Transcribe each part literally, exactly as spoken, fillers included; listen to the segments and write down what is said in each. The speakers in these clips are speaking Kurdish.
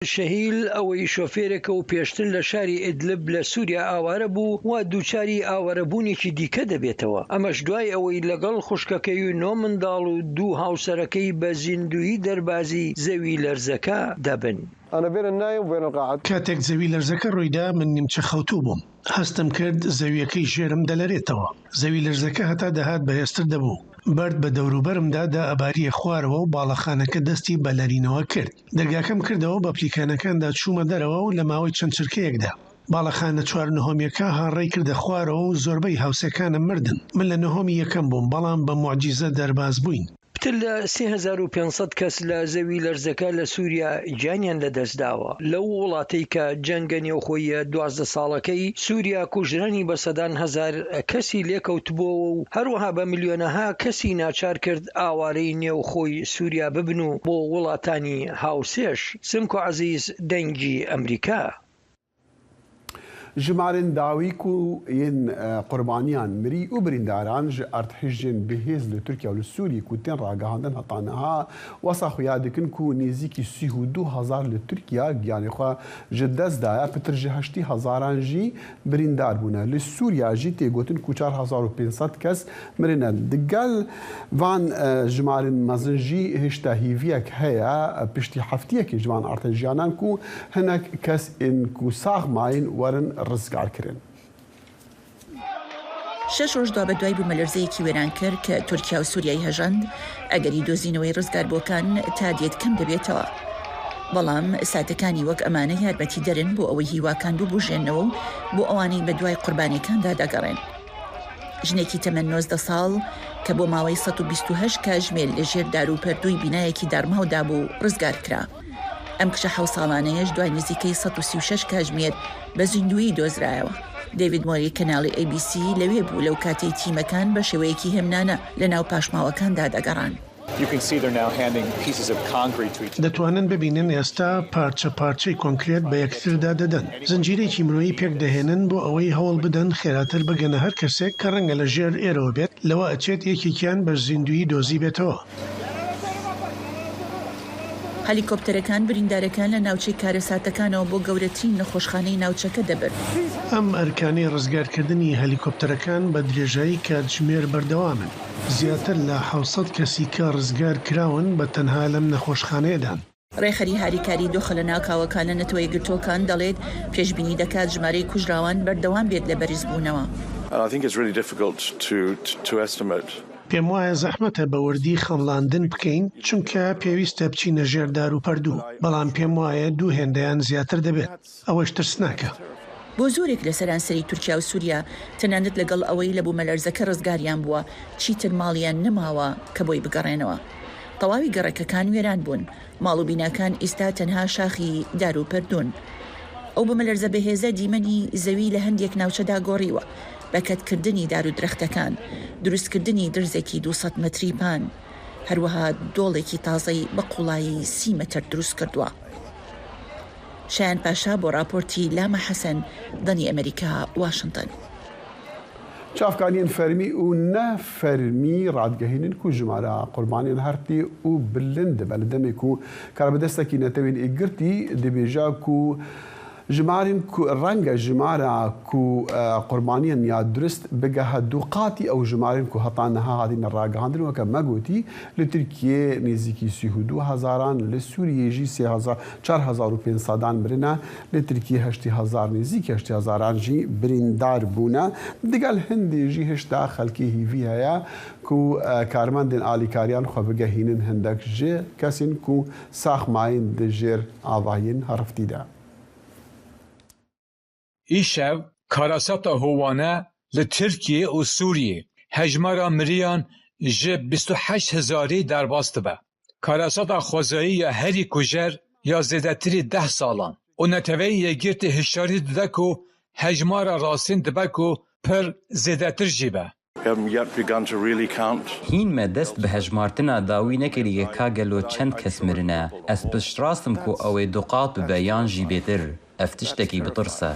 شەهیل ئەوەی شۆفێرێکە و پێشتر لە شاری ئیدلب لە سووریا ئاوارە بوو و دووچاری ئاوارەبوونێکی دیکە دەبێتەوە. ئەمەش دوای ئەوەی لەگەڵ خوشکەکەی و نۆ منداڵ و دوو هاوسەرەکەی بە زیندووی دەربازی زەوی لەرزەکە دەبن. کاتێک زەوی لەرزەکە ڕوویدا، من نیمچە خەوتوو بووم. هەستم کرد زەویەکەی ژێرم دەلەرێتەوە. زەوی لەرزەکە هەتا دەهات بەهێزتر دەبوو. بەرد بە دەوروبەرمدا دا ئەباریە خوارەوە و باڵەخانەکە دەستی بە لەرینەوە کرد. دەرگاکەم کردەوە، بە پلیکانەکاندا چوومە دەرەوە و لە ماوەی چەند چرکەیەکدا باڵەخانە چوار نهۆمیەکە هاڕێی کردە خوارەوە و زۆربەی هاوسێکانم مردن. من لە نهۆمی یەکەم بووم، بەڵام بە موعجیزە دەرباز بووین. پتر لە سێ هەزار و پێنج سەد کەس لە زەوی لەرزەکە لە سووریا گیانیان لەدەستداوە. لەو وڵاتەی کە جەنگە نێوخۆییە دوازدە ساڵەکەی سووریا کوژرانی بە سەدان هەزار کەسی لێکەوتبووەوە و هەروەها بە ملیۆنەها کەسی ناچار کرد ئاوارەی نێوخۆی سووریا ببن و بۆ وڵاتانی هاوسێش. سمکۆ عەزیز، دەنگی ئەمریکا. Jimarên dawî ku yên qurbaniyan mirî û birîndaran ji erdhejên bihêz li Tirkiye û li Sûriyê ku tên ragihandin heta niha wesa xuya dikin ku nêzîkî sî û du hezar li Tirkiye giyanê xwe ji dest daye, pitir ji heştî hezaran jî birîndar bûne. Li Sûriya jî tê gotin ku çar hezar û pênc sed kes mirine. Digel van jimarên mezin jî hêşta hêviyek heye, piştî heftiyekê ji van artêjiyanan ku hinek kes ên ku sax mayîn werin rizgarkirin. شەش ڕۆژ دوابەدوای بوومەلەرزەیەکی وێرانکەر کە تورکیا و سووریای هەژاند، ئەگەری دۆزینەوەی ڕزگاربووەکان تا دێت کەم دەبێتەوە. بەڵام ساتەکانی وەک ئەمانە یارمەتیدەرن بۆ ئەوەی هیواکان ببوژێننەوە و بۆ ئەوانەی بە دوای قوربانیەکاندا دەگەڕێن. ژنێکی تەمەن نۆزدە ساڵ کە بۆ ماوەی سەد و بیست و هەشت کاژمێر لە ژێر دار و پەردووی بینایەکی دارماودا بوو، ڕزگار کرا. ئەم کچە حەوت ساڵانەیەش دوای نزیکەی سەد و سی و شەش کاژمێر بە زیندوویی دۆزرایەوە. دەیڤید مۆری کەناڵی ئەی بی سی لەوێ بوو لەو کاتەی تیمەکان بە شێوەیەکی هێمنانە لە ناو پاشماوەکاندا دەگەڕان. You can see they're now handing pieces of concrete to each other. دەتوانن ببینن ئێستا پارچە پارچەی کۆنکرێت بە یەکتردا دەدەن. زنجیرەیەکی مرۆیی پێک دەهێنن بۆ ئەوەی هەوڵ بدەن خێراتر بگەنە هەر کەسێک کە ڕەنگە لە ژێر ئێرەوە بێت، لەوە ئەچێت یەکێکیان بە زیندوویی دۆزی بێتەوە. هەلیکۆپتەرەکان بریندارەکان لە ناوچەی کارەساتەکانەوە بۆ گەورەترین نەخۆشخانەی ناوچەکە دەبرد. ئەم ئەرکانەی ڕزگارکردنی هەلیکۆپتەرەکان بە درێژایی کاتژمێر بەردەوامن. زیاتر لە حەوت سەد کەسی کە ڕزگار کراون بە تەنها لەم نەخۆشخانەیەدان. ڕێکخەری هاریکاری دۆخە لە ناکاوەکان لە نەتەوە یەکگرتووەکان دەڵێت پێشبینی دەکات ژمارەی کوژراوان بەردەوام بێت لە بەرزبوونەوە. And I think it's really difficult to, to, to estimate. پێم وایە زەحمەتە بە وردی خەمڵاندن بکەین، چونکە پێویستە بچینە ژێر دار و پەردوو، بەڵام پێم وایە دوو هێندەیان زیاتر دەبێت. ئەوەش ترسناکە. بۆ زۆرێک لە سەرانسەری تورکیا و سووریا، تەنانەت لەگەڵ ئەوەی لە بوومەلەرزەکە ڕزگاریان بووە، چیتر ماڵیان نەماوە کە بۆی بگەڕێنەوە. تەواوی گەڕەکەکان وێران بوون. ماڵ و بیناکان ئیستا تەنها شاخی دار و پەردوون. ئەو بوومەلەرزە بەهێزە دیمەنی زەوی لە هەندێک ناوچەدا گۆڕیوە، بە کەتکردنی دار و درەختەکان، دروستکردنی درزێکی دوو سەد مەتری پان، هەروەها دۆڵێکی تازەی بە قوڵایی سی مەتر دروست کردووە. شایان پاشا بۆ ڕاپۆرتی لامە حەسەن، دەنی ئەمریکا، واشنتن. Çavkaniyên fermî û ne fermî radigehînin ku jimara qurbaniyên her tê û bilind dibe. Li demê ku karbidestekî Netewên Êkgirtî dibêje ku jimarên ku renge jimara ku qurbaniyên ya durist bigehe du qatî ew jimarên ku heta niha hatine ragihandin, weke me gotî, li Tirkiyê nêzîkî sî û du hezaran, li Sûriyê jî sê hezar, çar hezar û pênc sedan mirine, li Tirkiyê heştê hezar, nêzîkî heştê hezaran jî birîndar bûne. Digel hindê jî hişta xelkê hîvî heye ku karmendên alîkariyan xwe bigehînin hindek ji kesên ku sax mayîn di jêr avahiyên heriftî de. Îşev karasata howane li Tirkiyê û Sûriyê hejmara miriyan ji bîst û heşt hezarî derbas dibe. Karasata xwezayî ya herî kujer ya zêdetirî deh salan û Neteweyên Yekgirtî hişyarî dide ku hejmara rastîn dibe ku pir zêdetir jî be. We haven't yet begun to really count. Hîn me dest bi hejmartina dawî nekiriye ka gelo çend kes mirine. Ez piştrast im ku ew ê du qat bibe yan jî bêtir. Ev tiştekî bi tirs e.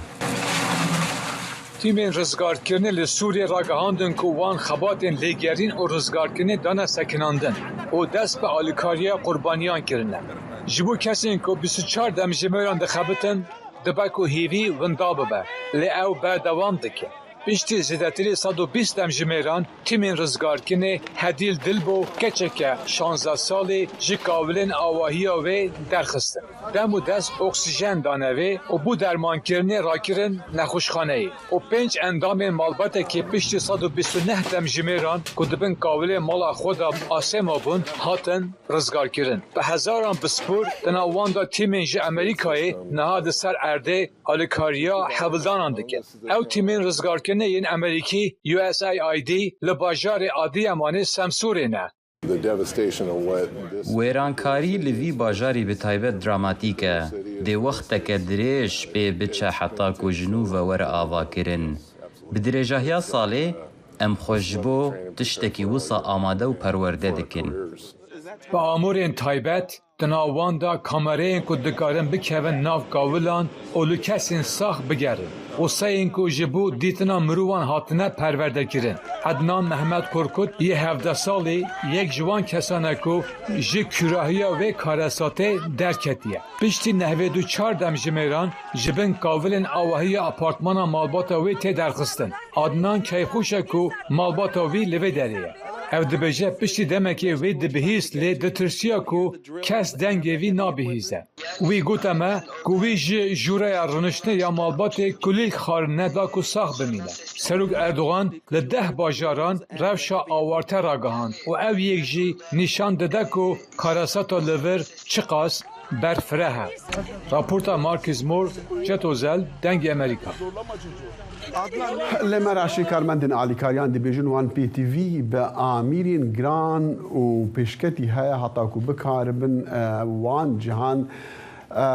Tîmên rizgarkirinê li Sûriyê ragihandin ku wan xebatên lêgerîn û rizgarkirinê dane sekinandin û dest bi alîkariya qurbaniyan kirine. Ji bo kesên ku bîst û çar demjimêran dixebitin, dibe ku hêvî winda bibe, lê ew berdewam dike. Piştî zêdetirî sed û bîst demjimêran, tîmên rizgarkirinê Hedîl Dilbo, keçeke şanzdeh salî, ji kavilên awahiya wê derxistin. Dem û dest oksîjen dane wê û bo dermankirinê rakirin nexweşxaneyê. Û pênc endamên malbatekê piştî sed û bîst û neh demjimêran ku di bin kavilê mala xwe de asê mabûn, hatin rizgarkirin. Bi hezaran pispor di nav wan de tîmên ji Amerîkayê niha di ser erdê alîkariya hewldanan dikin. Ew tîmên rizgarkirinê yên Amerîkî, U S A I D, li bajarê Adiyamanê Semsûrê ne. The devastation of what this Wêrankarî li vî bajarî bi taybet dramatîk e. Dê wexteke dirêj pê biçe heta ku ji nû ve were avakirin. Bi dirêjahiya salê, em xwe ji bo tiştekî wisa amade û perwerde dikin. Bi amûrên taybet, di nav wan de kamereyên ku dikarin bikevin nav kavilan û li kesên sax bigerin û seyên ku ji bo dîtina mirovan hatine perwerdekirin. Ednan Mehmet Korkut yê hevdeh salî yek ji wan kesan e ku ji kûrahiya vê karesatê derketiye. Piştî nehvêd û çar demjimêran ji bin kavilên awahiya apartmana malbata wê tê derxistin. Adnan keyxweş e ku malbata wî li vê derê ye. Ew dibêje, piştî demekê wê dibihîst, lê ditirsiya ku kes dengê wî nabihîze. Wî gote me ku wî ji jûreya rûniştinê ya malbatê kulîlk xwarine da ku sax bimîne. Serok Erdogan li deh bajaran rewşa awarte ragihand û ev yek jî nîşan dide ku karesata li vir çiqas berfireh e. Raporta Marcus Moore, Jet Ozel, Dengê Amerîka. Li Meraşê karmendên alîkariyan dibêjin wan pêtivî bi amîrên giran û pêşketî heye heta ku bikaribin, e, wan cihan, e,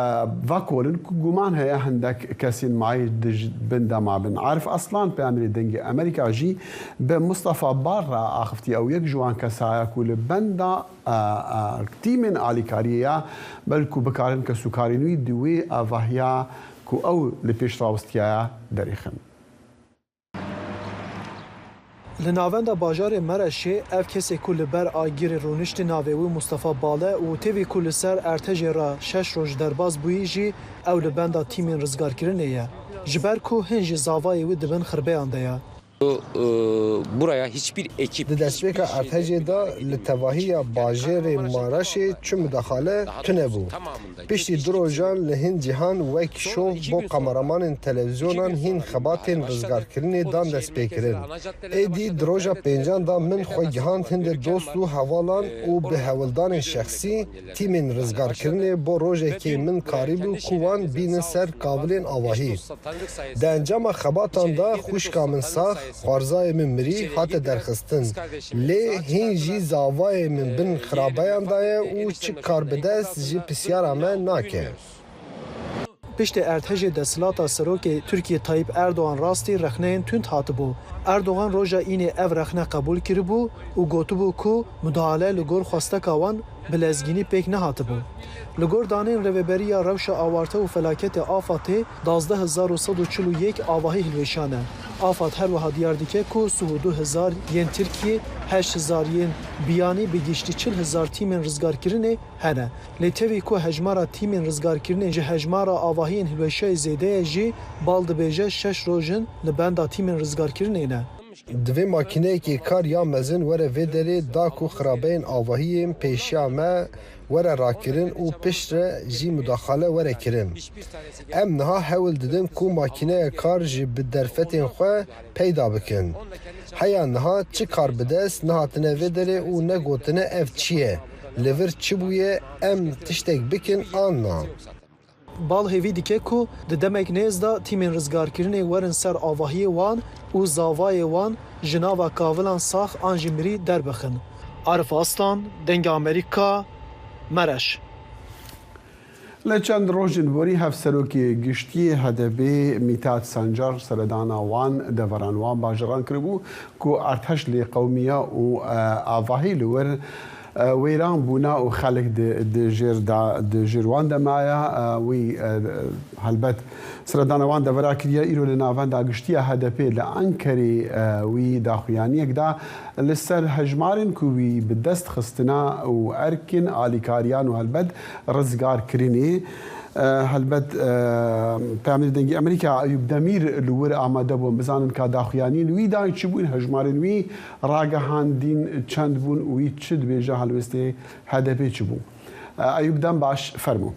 vekolin ku guman heye hindek kesên mayî di j-, bin dema bin. Arif Aslan, peyamêrê Dengê Amerîka jî bi Mustafa Bal re axiftiye. Ew yek ji wan kesa ye ku li benda a, a, tîmên alîkariyê ya, belkû bikarin kesûkarên wî di wê avahiya ku ew li pêş rawistiyaya derêxin. Li navenda bajarê Mereşê ev kesê ku li ber agirê rûniştî navê wî Mustafa Bal e û tevî ku li ser erdhejê re şeş roj derbas bûyî jî ew li benda tîmên rizgarkirinê ye. Ji ber ku hin jî zavayê wî di bin xirbeyan de ye. Buraya hiçbir ekip, Di destpêka erdhejê de li tevahiya bajêrê Maraşê çi mudaxale tune bû. Piştî du rojan li hin cihan wek şov bo kameramanên televîzyonan hîn xebatên rizgarkirinê dan destpêkirin. Êdî di roja pêncan de min xwe gihand hindê dost û hevalan û bi hewldanên şexsî tîmên rizgarkirinê bo rojekê min karîbû ku wan bînin ser kavilên avahî. Di encama xebatan de xwişka min sax, xwarzayê min mirî, hate derxistin. Lê hîn jî zavayê min bin xirabeyan de ye û çi karbidest ji pisyara me nake. Piştê erdhejê desthilata serokê Tirkiyê Tayyip Erdogan rastî rexneyên tund hatibû. Erdogan roja înê ev rexne qebûl kiribû û gotibû ku mudahale li gor xwesteka wan bi lezgînî pêk nehatibû. Li gor daneyên Rêveberiya Rewşa Awarte û Felaketê AFADê, duwazdeh hezar û sed û çil û yek avahî hilweşiyane. AFAD her wiha diyar dike ku sih û du hezar yên Tirkiyê, heşt hezar yên biyanî, bi giştî çil hezar tîmên rizgarkirinê hene. Lê tevî ku hejmara tîmên rizgarkirinê ji hejmara avahiyên hilweşiyayê zêde ye jî, Bal dibêje şeş roj in li benda tîmên rizgarkirinê ne. Divê makîneyekê kar ya mezin were vê derê da ku xirabeyên avahiyên pêşiya me were rakirin û piştre jî mudaxale were kirin. Em niha hewl didin ku makîneya kar jî bi derfetên xwe peyda bikin. Heya niha çi kar bi dest nehatine vê derê û negotine ev çi ye, li vir çi bûye, em tiştek bikin an na. Bal hêvî dike ku di demek nêz de tîmên rizgarkirinê werin ser avahiyê wan û zavayê wan ji nava kavilan sax an jî mirî derbixin. Arif Aslan, Dengê Amerîka, Mereş. Li çend rojên borî Hevserokê Giştî H D P Mîtat Sancar seredana wan deveran wan bajaran kiribû ku erdhej lê qewmiya û, e, avahî li wir, e, e, wêran bûna û xelk di, di jêr da, di jêr wan de maye. E, wî, e, helbet seredana wan devera kiriye. Îro li navenda giştî ya H D P li Enkerê, e, wî daxuyaniyek da li ser hejmarên ku wî bi dest xistina û erkên alîkariyan û helbet rizgar kirinê. E, helbet, e, peyamnêrê Dengê Amerîka Eyûb Demîr li wir amade bûn. Bizanin ka daxuyaniyên wî dayî çi bûn, hejmarên wî ragihandîn çend bûn û wî çi dibêje, helwêstê H D P çi bû? E, Eyûb, dem baş, fermo.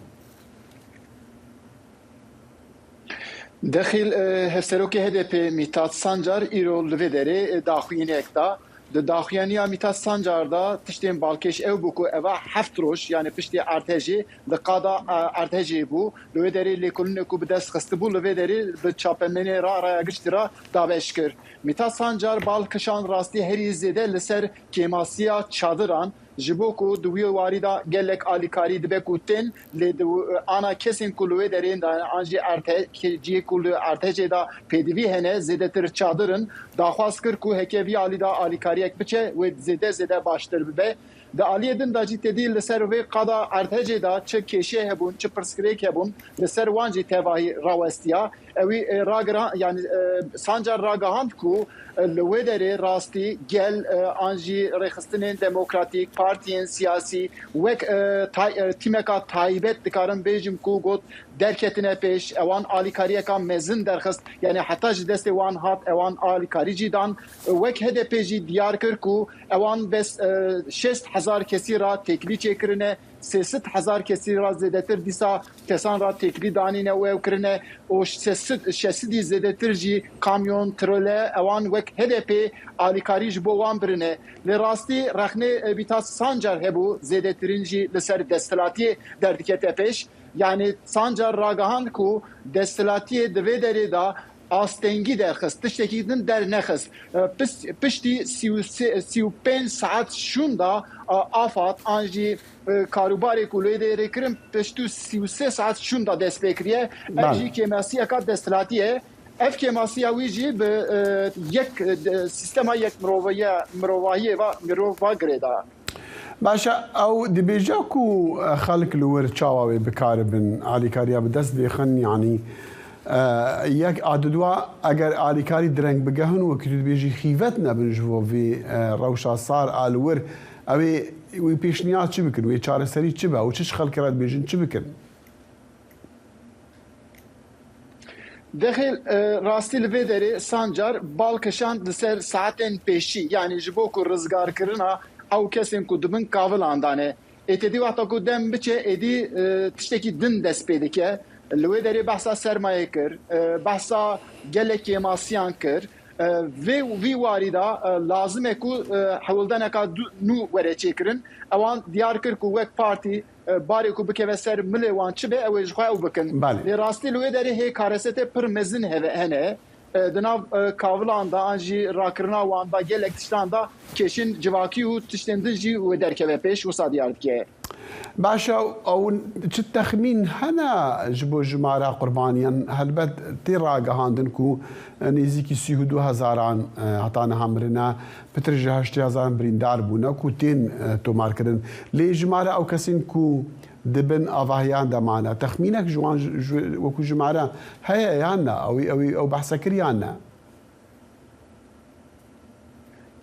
Dexîl, e, Hevserokê H D P Mîtat Sancar îro li vê derê, e, daxuyaniyek da. Di daxuyaniya Mîtat Sancar de tiştên balkêş ew bû ku eva heft roj, yani piştî erdhejê, li qada, e, erdhejê bû. Li wê derê lêkolînê ku bi dest xistibû, li vê derê bi çapemenê re, raya giştî re dabeş kir. Mîtat Sancar bal kişand rastî herî zêde li ser kêmasiya çadiran, ji bo ku di wî warî de gelek alîkarî dibe ku tên, lê di ana kesên ku li wê derê de an jî erte-, ke-, cihê ku li erdhejê de pêdivî hene, zêdetir çadir in. Daxwaz kir ku heke vî alî de alîkariyek biçe, wê zêde zêde baştir bibe. Di aliyê din de jî tedî li ser vê qada erdhejê de çi kêşê hebûn, çi pirsgirêk hebûn, li ser wan jî tevahî rawestiya. Ewî, e, ragira-, yani, e, Sancar ragihand ku, e, li wê derê rastî gel, e, an jî rêxistinên demokratîk, partiyên siyasî wek, e, tay-, e, tîmeka taybet dikarim bêjim ku got derketine pêş, ewan alîkariyeka mezin derxist, yani heta ji destê wan hat, ewan alîkarî jî dan. E, wek H D P jî diyar kir ku ewan bes, e, şêst hezar kesî ra têkilî çêkirine, sê sed hezar kesî ra zêdetir dîsa kesan ra têkilî danîne û ew kirine û şeş sed, şeş sedî zêdetir jî kamyon, trole, ewan wek H D P alîkarî ji bo wan birine. Lê rastî rexnê, e, Mîtat Sancar hebû, zêdetirîn jî li ser desthilatiyê derdikete pêş. Yani Sancar ragihand ku desthilatiyê di vê derê de astengî derxist, tiştekî din dernexist. E, pis-, piştî sî û sê, sî û pênc saet şûnda, e, afat an jî, e, karûbarê ku lê derê kirin, piştû sî û sê saet şûnda dest pê kiriye. Ev Belê. jî kêmasiyeka desthilatî ye. Ev kêmasiya wî jî bi, e, yek, e, de-, sîstema yek mirovaye-, mirovahiyê va, mirov va girêda. Baş e, ew dibêje ku, e, xelk li wir çawa wê bikaribin alîkariya bi dest bêxin, yanî, e, yek a didwa eger alîkarî direng bigehin, wekî tu dibêjî xîvet nebin ji bo vî, e, rewşa sar a li wir, ew ê wî pêşniyar çi bikin, wê çareserî çi be û çi ji xelkê re dibêjin çi bikin? Dexêl, e, rastî li vê derê Sancar bal kişand li ser saetên pêşî, yanî ji bo ku rizgarkirina ew kesên ku di bin kavilan de ne. Êtedî wexta ku dem biçe, êdî, e, tiştekî din dest pê dike. Li wê derê behsa sermayê kir, e, behsa gelek kêmasiyan kir. E, vê, vî warî de, e, lazim e ku, e, hewldaneka du-, nû were çêkirin. Ewan diyar kir ku wek partî, e, barê ku bikeve ser milê wan çi be, ew ê ji xwe ew bikin. Belê. Lê rastî li wê derê hê karesete pir mezin heve, hene. E, di nav, e, kavilan de an jî rakirina wan de gelek tiştan de kêşên civakî û tiştên din jî wê derkeve pêş, wisa diyar dike. Baş e, ew çi texmîn hene ji bo jimara qurbaniyan? Helbet tê ragihandin ku nêzîkî sî û du hezaran, e, heta niha mirine, pitir ji heştê hezaran birîndar bûne ku tên, e, tomarkirin. Lê jimara ew kesên ku di bin avahiyan de mane, texmînek ji wan ji, ji, wekî jimare heye yan ne? Ew, ew, ew behse kir yan ne?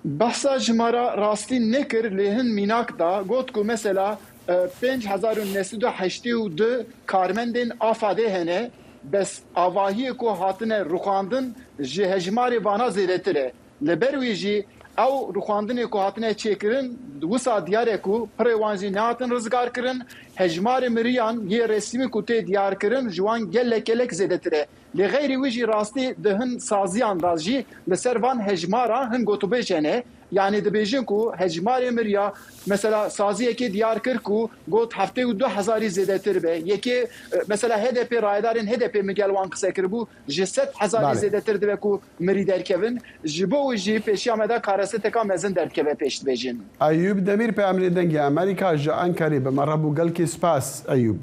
Behsa jimara rastî nekir, lê hin mînak da got ku mesela, e, pênc hezar û neh sed û heştê û du karmendên AFADê hene, bes avahiyê ku hatine rûxandin ji hejmarê vana zêdetir e. Li ber wî jî ew rûxandinê ku hatine çêkirin, wisa diyar e ku pirê wan jî nehatin rizgarkirin, hejmarê miriyan yê resmî ku tê diyarkirin ji wan gelek gelek zêdetir e. Lê xeyrî wî jî rastî di hin saziyan de jî li ser van hejmara hin gotûbêj hene. Yanî dibêjin ku hejmarê miriya, mesela saziyekê diyar kir ku got heftê û du hezarî zêdetir be. Yekê, e, mesela H D P, rayedarên H D P min gel wan qise kiribû, ji sed hezarî Belê. zêdetir dibe ku mirî derkevin. Ji bo wî jî pêşiya me de kareseteka mezin derdikeve pêş, dibêjin. Eyûb Demîr, peyamnêrê Dengê Amerîka ji Enkerê, bi me re bû. Gelkî spas Eyûb.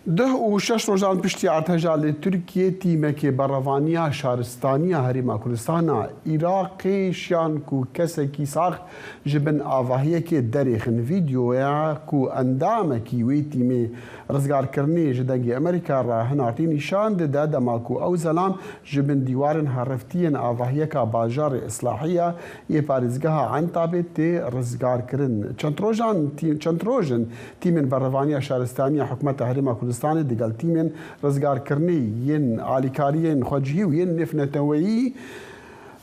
Duh û şeş rojan piştî erdheja li Tirkiyê, tîmekê berevaniya şaristaniya Herêma Kurdistana Iraqê şiyan ku kesekî sax ji bin avahiyekê derêxin. Vîdeoya ku endamekî wê tîmê rizgarkirinê ji Dengê Amerîka re hinartî nîşan dide, dema ku ew zelam ji bin dîwarên heriftiyên avahiyeka bajarê Islahiya yê parêzgeha Entabê tê rizgarkirin. Çend rojan tî-, çend roj in tîmên berevaniya şaristaniya Hikûmeta Herêma Kurdistanê digel tîmên rizgarkirinê yên alîkariyên xwecihî û yên nêvneteweyî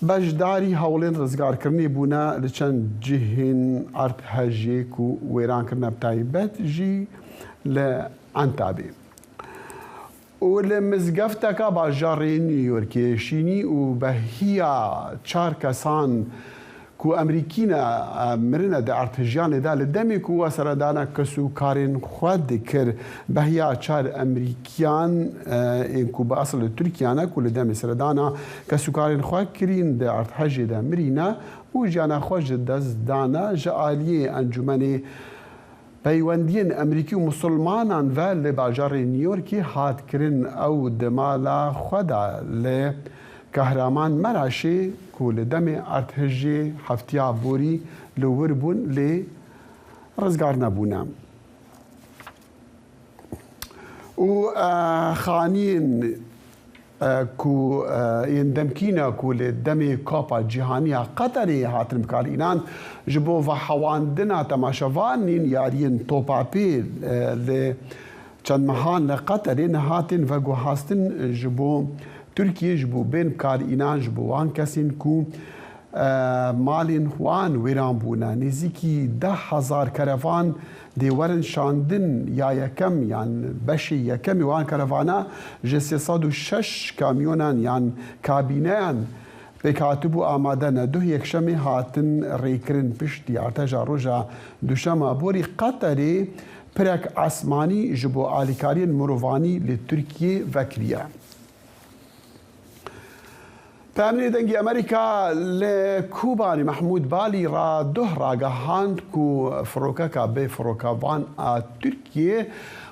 beşdarî hewlên rizgarkirinê bûne li çend cihên erdhejê ku wêran kirine, bi taybet jî li Entabê. Û li mizgefteka bajarê New Yorkê şînî û behiya çar kesan ku Emerîkî ne, e, mirine di erdhijiyanê de, li demê ku we seredana kesûkarên xwe dikir, behiya çar Emerîkiyan, e, ên ku bi esil li Tirkiye ne, ku li demê seredana kesûkarên xwe kirîn di erdhejê de mirîne û jiyana xwe ji dest dane, ji aliyê Encûmenê Peywendiyên Emerîkî û Musulmanan ve li bajarê New Yorkê hat kirin. Ew di mala xwe de li Kahraman Meraşê ku li demê erdhejê heftiya borî li wir bûn, lê rizgar nebûne. Û, e, xaniyên e, ku, e, yên demkî ne ku li demê Kapa Cîhanî ya Qeterê hatin bikarînan, ji bo vehewandina temaşevanên yariyên topapê, e, li çend mehan li Qeterê nehatin veguhastin, ji bo Tirkiyê, ji bo bên bikarînan, ji bo wan kesên ku e, malên wan wêran bûne. Nêzîkî deh hezar kerevan dê werin şandin ya yekem yan beşê yekemê wan kerevana ji sê sed û şeş kamyonan yan kabîneyan pêk hatibû amade ne. Duh yekşemê hatin rêkirin piştî artêşa roja duşema borî Qeterê pirek esmanî ji bo alîkariyên mirovanî li Tirkiyê vekiriye. Peyamnêrê Dengê Amerîka li Kobanê Mehmûd Balî re duh ragihand ku firokeka bê firokevan a Tirkiyê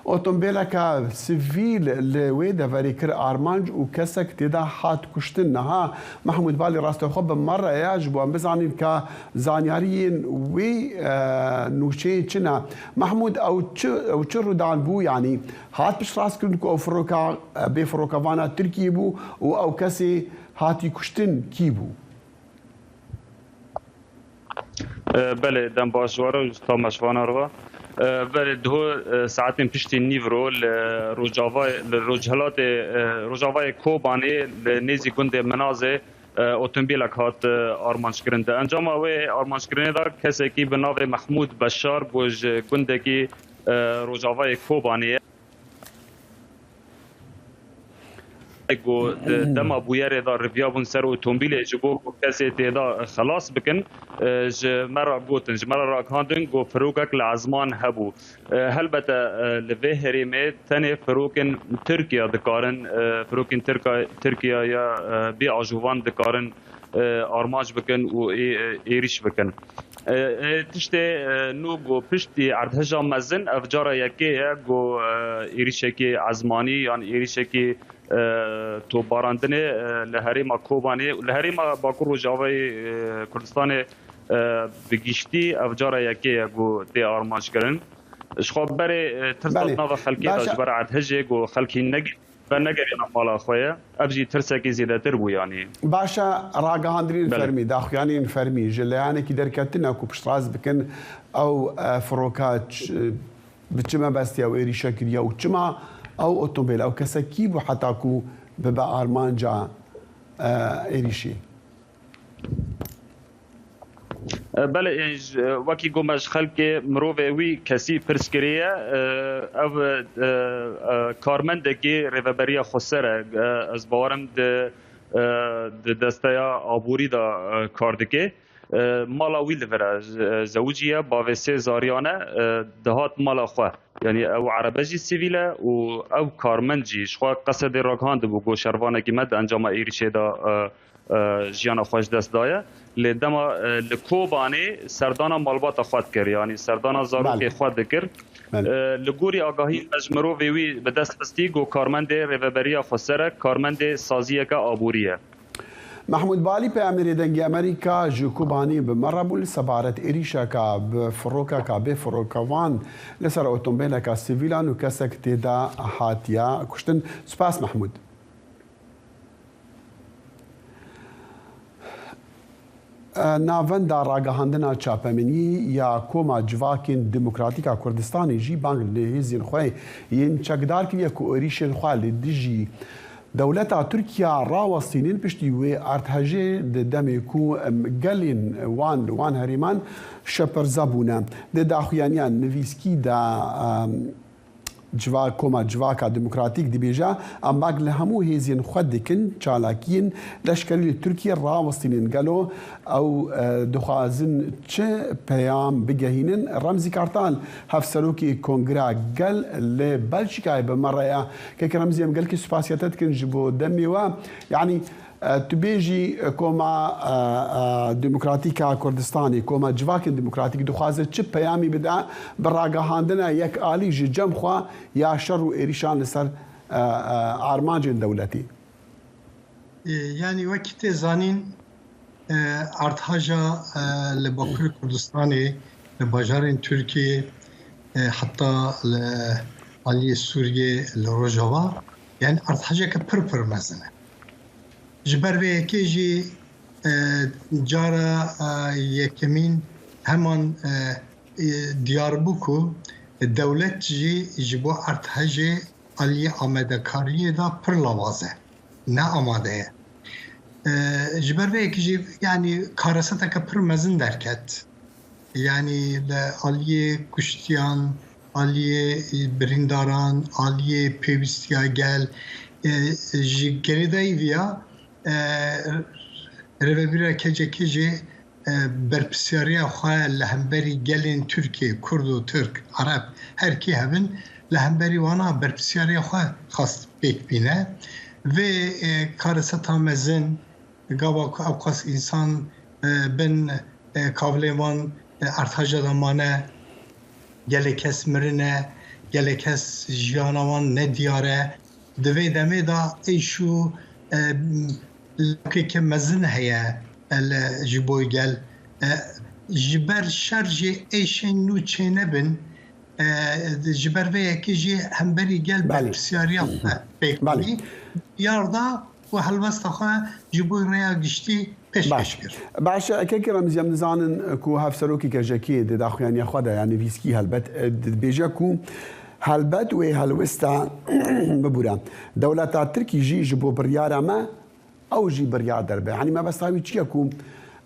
otombêleke sivîl li wê deverê kir armanc û kesek tê de hat kuştin. Niha Mehmûd Balî rastexwe bi me re ye, ji bo em bizanîn ka zanyariyên wê, e, nûçeyên çi ne? Mehmûd, ew çi, ew çi rûdan bû, yanî hat piştrast kirin ku ew firoka, e, bê firokevana Tirkiyê bû û ew kesê hatî kuştin kî bû? E, belê, dem baş were û tamaşevana re. E, belê, diho, e, saetên piştî nîvro li Rojavayê, li Rojhilatê, e, Rojavayê Kobanê li nêzî gundê Minazê, e, otomobîlek hat, e, armanckirin. Di encama wê armanckirinê de kesekî bi navê Mehmûd Beşar ku ji gundekî, e, Rojavayê Kobanê ye. Ku di dema bûyerê de riviyabûn ser otomobîlê ji bo ku kesê tê de xelas bikin, e, ji me re gotin, ji me re ragihandin ku firokek li ezman hebû. E, helbete, e, li vê herêmê tenê firokên Tirkiye dikarin, e, firokên Tirka-, Tirkiye ya, e, bê ajovan dikarin, e, armanc bikin û ê-, e, êrîş bikin. E, e, tiştê, e, nû ku piştî erdheja mezin ev cara yekê ye ku, e, êrîşekî ezmanî yan êrîşekî, e, topbarandinê, e, li herêma Kobanê û li herêma Bakur Rojavayê, e, Kurdistanê, e, bi giştî ev cara yekê ye ku tê armanc kirin. Ji xwe berê, e, tirsa Belê. di nava xelkê de Baş e. ji ber erdhejê ku xelkî neg-, venegerîne mala xwe ye. Ev jî tirsekî zêdetir bû, yanî. Baş e, ragihandinên Belê. fermî, daxuyaniyên fermî ji layanekî derketine ku piştrast bikin ew, e, firoka ç-, bi çi mebestî ew êrîşe kiriye û çima ew otomobîl, ew kesek kî bû heta ku bibe armanca, e, êrîşê? E, belê, ên ji, e, wekî ku me ji xelkê mirovê wî kesî pirs kiriye, e, ev, e, e, karmendekî Rêveberiya Xweser e. E, ez bawerim di, e, di desteya aborî de, e, kar dike. E, mala wî li vir e, ze-, zewiciye, bavê sê zariyan e, e, dihat mala xwe. Yanî ew erebe jî sivîl e û ew karmend jî ji xwe Qesedê ragihandibû ku şervanekî me di encama êrîşê de, e, e, jiyana xwe ji dest daye. Lê dema, e, li Kobanê serdana malbata xwe dikir, yanî serdana zarokê Belê. xwe dikir. Belê. E, li gorî agahî me ji mirovê wî bi dest xistî, ku karmendê Rêveberiya Xweser e, karmendê saziyeke aborî ye. Mehmûd Balî, peyamêrê Dengê Amerîka ji Kobanê bi me re bû. Li sebaret êrîşeka bi firokeka bê firokevan li ser otombêleka sivîlan û kesek tê de hatiye kuştin. Spas Mehmûd. Navenda ragihandina çapemeniyê ya Koma Civakên Demokratîk a Kurdistanê jî bang li hêzên xwe yên çekdar kiriye ku êrîşên xwe li dijî dewleta Tirkiye rawestînin. Piştî wê erdhejê di demê ku, em, gelên wan li wan herêman şepirze bûne. Di daxuyaniya nivîskî de, em, Civa-, Koma Civaka Demokratîk dibêje, em bang li hemû hêzên xwe dikin, çalakiyên leşkerî li Tirkiye rawestînin. Gelo ew, e, dixwazin çi peyam bigehînin? Remzî Kartal, Hevserokê Kongra Gel li Belçîkayê bi me re ye. Kek Remzî, em gelkî spasiya te dikin ji bo demê we. Yanî, E, tu bêjî, e, Koma, e, e, Demokratîk a Kurdistanê, Koma Civakên Demokratîk dixwaze çi peyamî bide bi ragihandina yekalî ji cem xwe ya şer û êrîşan li ser, e, e, armancên dewletî? E, yanî wekî tê zanîn, e, erdhaja, e, li Bakurê Kurdistanê, li bajarên Tirkiyê, e, heta li aliyê Sûriyê, li Rojava, yanî erdhejeke pir pir mezin e. Ji ber vê yekê jî, e, cara, e, yekemîn heman, e, e, diyar bû ku dewlet jî ji bo erdhejê aliyê amadekariyê de pir lawaz e, ne amade ye. E, ji ber vê yekê jî, yanî kareseteke pir mezin derket. Yanî li aliyê kuştiyan, aliyê birîndaran, aliyê pêwîstiya gel, e, ji girêdayî viya, e, rêvebîra K C K jî, e, berpirsyariya xwe li hemberî gelên Tirkiyê, Kurd û Tirk, Ereb, her kê hebin, li hemberî wana berpirsyariya xwe xwest pêk bîne. Vê, e, kareseta mezin, gava ku ewqas însan, e, bin, e, kavlên wan, e, erdhaja de mane, gelek kes mirine, gelek kes jiyana wan ne diyar e. Di vê demê de êş û, e, lawkeke mezin heye, e, li, ji bo gel. E, ji ber şer jî êşên nû çênebin, e, ji ber vê yekê jî hemberî gel Belê. berpirsyariya xwe pêk Belê. bî. Diyar da û helwesta xwe ji bo rêya giştî pêşkêş kir. Baş e, kekî Remzî, em dizanin ku hevserokî K C K di daxuyaniya xwe de, ya nivîskî helbet, e, dibêje ku helbet wê helwesta bibûre. Dewleta Tirkî jî ji bo biryara me, ew jî biryar derbe. Yanî mebesta wî çi ye ku,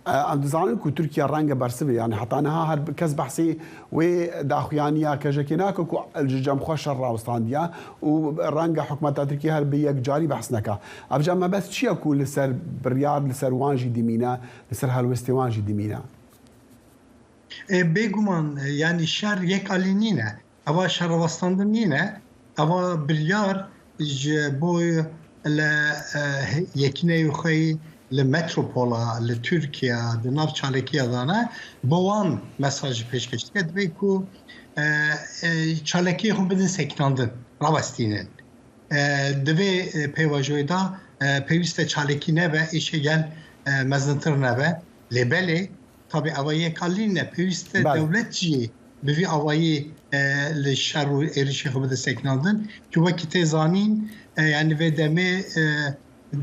e, em dizanin ku Tirkiye renge bersivê, yanî heta niha her kes behsê wê daxuyaniya K C K nake ku ji cem xwe şer rawistandiye û renge hikûmeta Tirkiyê her bi yekcarî behs neke. Ev ca mebest çi ye ku li ser biryar, li ser wan jî dimîne, li ser helwestê wan jî dimîne? E, bêguman, e, yanî şer yek alî nîne. Eva şerrawestandin nîne. Eva biryar ji bo li, e, yekîneyê xwe yî li metropola, li Tirkiye, di nav çalekiya de ne, bo wan mesajî pêşkêş dike. Divê ku, e, e, çalekiyê xwe bidin sekinandin, rawestînin. E, di vê, e, pêvajoyê de, e, pêwîst e çalekî nebe, êşê gel, e, mezintir nebe. Lê belê, tabî ewa yek alî ne, pêwîst e Belê. dewlet jî bi vî awayî, e, li şer û êrişê xwe bide sekinandin. Ku wekî tê zanîn, e, yanî vê demê, e,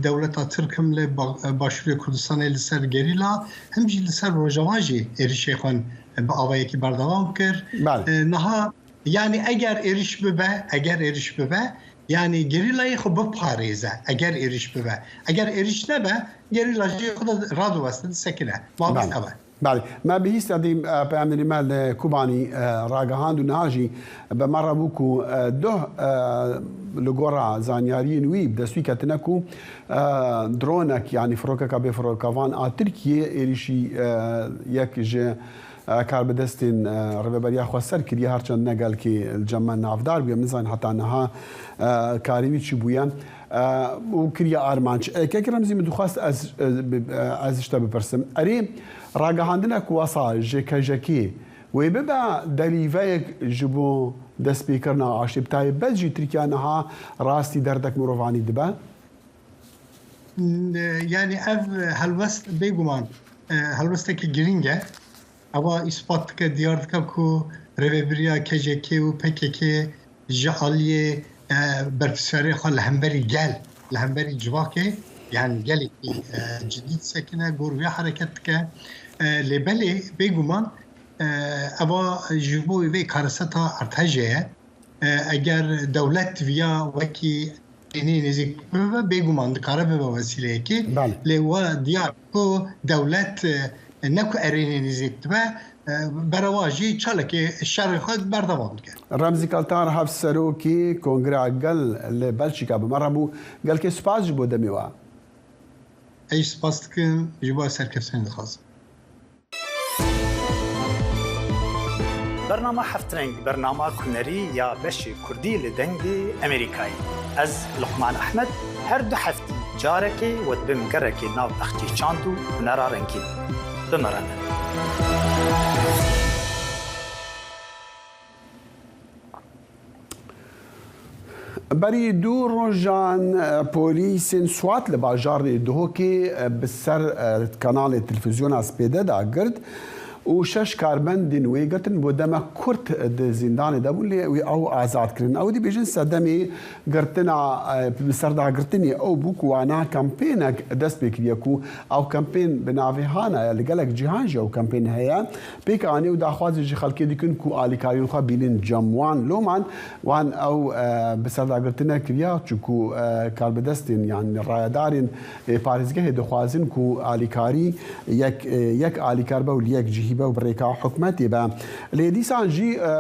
dewleta Tirk him li ba-, e, Başûrê Kurdistanê li ser gerîla, him jî li ser Rojava jî êrişê xwe bi awayekî berdewam kir. Belê. E, niha Yanî eger êriş bibe, eger êriş bibe, yanî gerîlayê xwe biparêze, eger êriş bibe. Eger êriş nebe, gerîla jî xwe de radiweste, disekine. Mabîst Belê. ev e. Belê. Me bihîst edî, e, peyamnêrî me li Kobanî, e, ragihand û niha jî bi me re bû ku, e, duh, e, li gora zanyariyên wî bi dest wî ketine ku, e, dronek, yanî firokeka bê firokevan a Tirkiyê êrişî, e, yek ji e, karbidestên, e, rêveberiya xweser kiriye, her çend ne gelkî li cem me navdar bûye, min zayn heta niha, e, karî wî çi bûye, e, û kiriye armanc. E, Kek Remzî, min dixwest ez, e, bi-, e, ez ji te bipirsim. Erê, ragihandinek wesa ji K J K'ê wê bibe delîveyek ji bo destpêkirina aştî, bi taybet jî Tirkiye niha rastî derdek mirovanî dibe? N-, yanî ev helwest bêguman, e, helwestekî girîng e. Ewa îspat dike, diyar dike ku rêvebiriya K J K û P K K ji aliyê, e, berpirsiyarê xwe li hemberî gel, li hemberî civakê, yanî gelekî, e, cidî disekine, gor wê hereket dike. E, lê belê bêguman, e, ewa ji bo vê kareseta erdhejê ye. E, eger dewlet viya wekî erênê nêzîk bibe, bêguman dikare bibe wesîleyekê. Belê. Lê we diyar ku dewlet, e, ne ku erênê nêzîk dibe, e, berewa jî çalekê şerê xwe berdewam dike. Remzî Kaltar, Hevserokê Kongreya Gel li Belçîka bi me re bû. Gelkê spas ji bo demê we. Ez spas dikim, ji bo serkeftinê dixwazim. Bernama Heftreng bernama kunerî ya beşê kurdî li Dengê Emerîkayê. Ez Luqman Ehmed, her du heftî carekê we dibim gerekê nav bexçê çand û hunera rengîn. Bi me re ne. Berî du rojan, e, polîsên Swat li bajarê Duhokê, e, bi ser, e, kanalê televîzyona Spêde de girt û şeş karbendên wê girtin bo demek kurt di zîndanê de bûn, lê wî ew azad kirin. Ew dibêjin sedemê girtina, e, bi ser dagirtinê ew bû ku wana kampênek dest pê kiriye ku ew kampên bi navê Hana ye, li gelek cîhan jî ew kampên heye. Pêk anî û daxwazê ji xelkê dikin ku alîkariyên xwe bînin cem wan. Loman wan ew, e, bi serdagirtine kiriya, çunku, e, karbidestên, yanî rayedarên, e, parêzgehê dixwazin ku alîkarî yek, e, yek alîkar be û li yek cihî be û bi rêka hikûmetê be. Lê dîsan jî, e,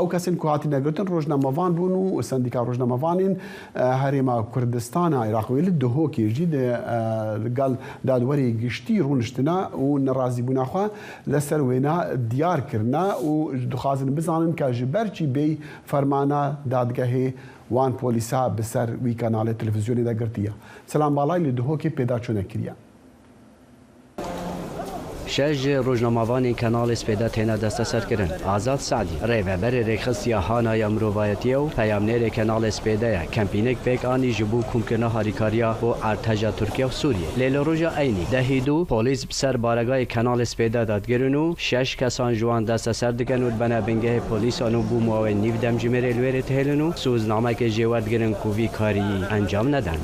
ew kesên ku hatine girtin rojnamevan bûn û sendîka rojnamevanên, e, Herêma Kurdistana Iraq wê li Duhokê jî di, e, li gel dadwerê giştî rûniştine û nerazîbûna xwe li ser wêna diyar kirine û dixwazin bizanin ka ji ber çî bêyî fermana dadgehê wan polîsa bi ser wî kanalê televîzyonê de girtiye. Selam Balay li Duhokê pêdaçûnek kiriye. Şeş ji rojnamevanên Kanalê Spêde têne desteserkirin. Azad Sadî, rêveberê rêxistiya Hana ya mirovayetiyê û peyamnêrê Kanalê Spêde ye, kempînek pêk anî ji bo komkirina harîkariya bo erdheja Tirkiye û Sûriyê. Lê li roja eynî, dehî du, polîs bi ser baregayê Kanalê Spêde de digirin û şeş kesan ji wan desteser dikin û dibene bingehê polîsan û bo mawê nîv demjimêrê li wêrê dihêlin û soznamekê jê werdigirin ku vî kariyî encam nedin.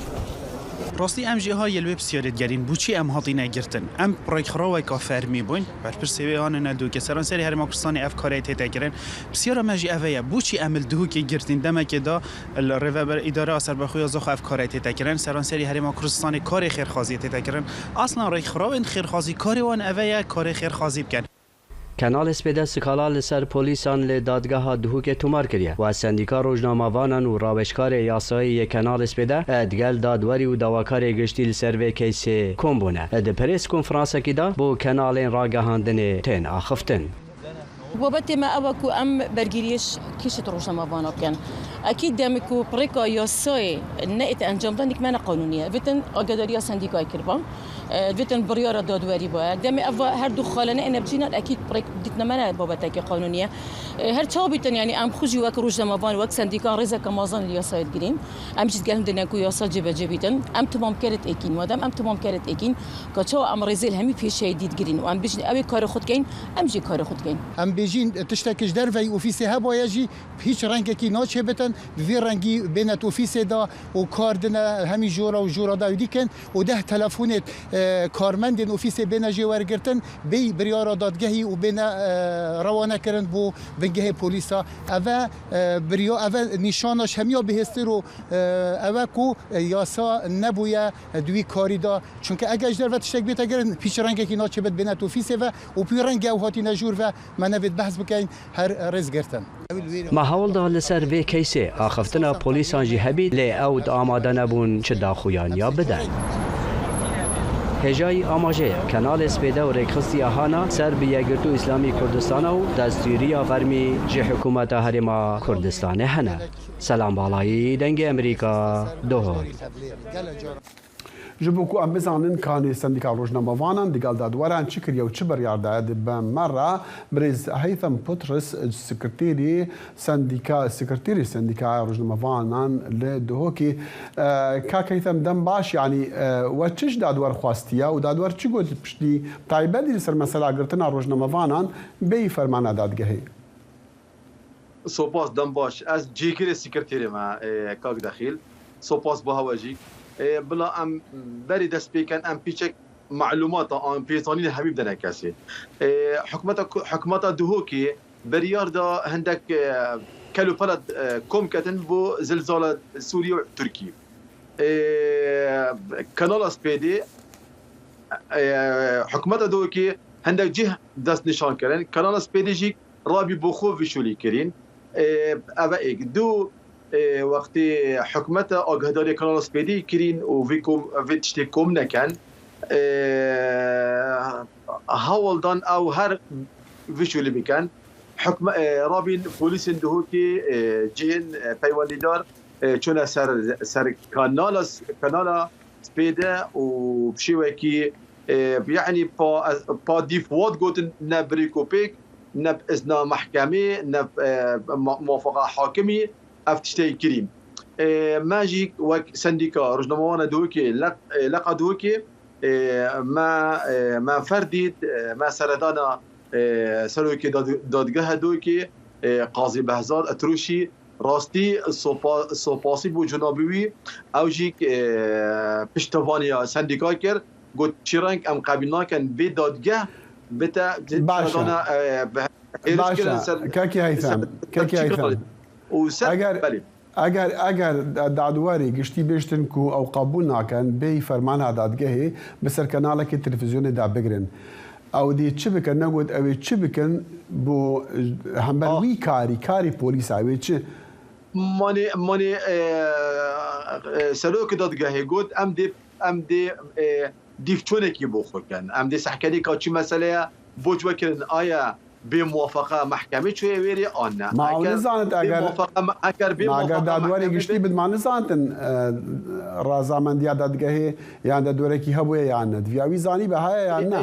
Rastî em jî ha yê li wê pisyarê digerîn, boçî em hatîne girtin? Em bi rêkxiraweka fermî bûyn, berpirsê wê anîne dûkê. Seranserê Herêma Kurdistanê ev karê tête kirin. Pisyara me jî ev e ye, boçî em li Duhokê girtîn? Demekê da li rêveber îdareya serbexwe ya Zaxo ev karê tête kirin. Seranserî Herêma Kurdistanê karê xêrxwaziyê tête kirin. Aslan rêkxirawên xêrxwazî karê wan ev e ye, karê xêrxwazî bikin. Kanalê Spêde skala li ser polîsan li dadgeha Duhokê tomar kiriye. Wa sendîka rojnamavanan û raweşkarê yasayî yê Kanalê Spêde, e, digel dadwerî û dawakarê giştî li ser vê keysê kom bûne. E, di prês konferansekî de bo kanalên ragihandinê tên axiftin. Babetê me ew e ku em bergîriyê ş-, kêşê rojnamavana bikin. Ekîd demê ku pirêka yasayê neête encamdan, nik me ne qanûnî ye. Vêtin agedariya sendîkayê kiriba. E, vêtin biryara dadwerî bûye. Demê ev her du xalene êne bicînan, ekîd pirêk dîtina me ne babetekê qanûnî ye. E, her çawa bîtin, yanî em xwe jî wek rojnamevan, wek sendîkan rêzeke mezin li yasayê digirîn. Em jî digel hindine ku yasa cêbecê bîtin. Em timamkeret êkîn. Madem em timamkeret êkîn, ka çawa em rêzê li hemî pêşeyê dî digirîn û em bêjin ew ê karê xwe dikeyn, em jî karê xwe dikeyn. Em bêjîn tiştekî ji derveyî ofîsê hebûye jî bi hîç rengekî naçêbitin. Bi vî rengî bêne di ofîsê de û kar dine hemî jora û jora dawî dikin û deh telefonê, e, karmendên ofîsê bêne jê wergirtin, bêyî biryara dadgehî û bêne, e, rewane kirin bo bingehê polîsa. Eve, e, birya-, eve nîşana ji hemiya bihêztir û, e, ev e ku, e, yasa nebûye, e, di wî karî de. Çunke eger ji derve tiştek bête kirin, pîç rengekî naçêbit bêne di ofîsê ve û pî rengê ew hatîne jûr ve, me nevêt behs bikeyn, her rêz girtin. Me hewl da li ser vê keysê axiftina polîsan jî hebît, lê ew di amade nebûn çi daxuyaniya bidin. Hêjayî amaje ye. Kanalê Spêde û rêkxistiya Hana ser bi Yekgirtû Îslamî Kurdistana û destûriya fermî ji Hikûmeta Herêma Kurdistanê hene. Selam Balayî, Dengê Amerîka, Duhok. Ji bo ku em bizanin kanê Sendîka Rojnamevanan digel dadweran çi kiriye û çi biryar daye, di be me re birêz Heytham Putris, sekreterî sendîka, sekreterî Sendîkaya Rojnamevanan li Duhokê. E, Kak Heytham, dem baş, yanî, e, we çi ji dadwer xwestiye û dadwer çi got piştî taybetî li ser mesela girtina rojnamevanan bêyî fermana dadgehê? Sopas, dem baş. Ez cîgirê sekreterê me, e, Kak Dexîl. Sopas bo hewe jî. E, bila em berî dest pê ken, em pîçek malûmata an pêzanînê hemî bidene kesê. E, hikûmeta ku-, hikûmeta Duhokê biryar da hindek, e, kel û pela, e, kom ketin bo zilzala Sûriye û Tirkî. E, Kanala Spêdê, e, hikûmeta Duhokê hindek cih dest nîşan kirin. Kanala Spêdê jî rabî bo xwe vî şûlî kirîn. E, ev e êk. Du, e, wextê hikûmeta agahdariyê Kanala Spêdê kirîn û vî kom, vê tiştê kom neken. E, hewl dan ew her vî şûlî bikin. Hikûme-, e, rabîn polîsên Duhokê, e, cihên, e, peywendîdar, e, çûne ser, ser kanala, kanala Spêde û bi şêwekî, e, yanî pa, pa dîf wat gotin ne bi rêk û pêk, ne bi izna mehkemê, ne bi, e, ma-, muwafaqa hakimî ev tiştê kirîn. E, me jî wek sendîka rojnamewana Duhokê, leq-, e, leqa Duhokê, e, me, e, me ferdît, e, me seredana, e, serokê dad-, dadgeha Duhokê, e, Qazî Behzad Etrûşî, rastî sopa-, sopasî bû cenabî wî. Ew jî, e, piştevaniya sendîka kir, got, çi reng em qebîl nakin vê dadgeh bite, Baş e. dana, e, bi hêriş Baş kirin e. ser, Kekî Heytham, ser Kekî Tirkî Heytham. Û ser, Eger, belê. eger, eger da-, dadwerê giştî bêştin ku ew qebûl nakin, bêyî fermana dadgehê bi ser kanalekî televîzyonê de bigirin. Ew dê çi bikin, negot ew ê çi bikin bo hember Ah. wî karî, karî polîsa wê çi? Manê, manê, e, e, serokê dadgehê got, em dê, em dê, e, dîvçonekî bo xwe kin. Em dê sehkenîka çi meseleya boç vekirin, aya bê muwafaqa mehkemê çûye wêrê an ne. Ma ew Eger nizanit bê eger, muwafaqa me-, eger bê ma eger muwafaqa dadwerê mehkemê giştî bit, ma nizantin, e, razamendiya dadgehê yan dadwerekî hebûye yan ne. Diviya wî zanî be heye yan ne.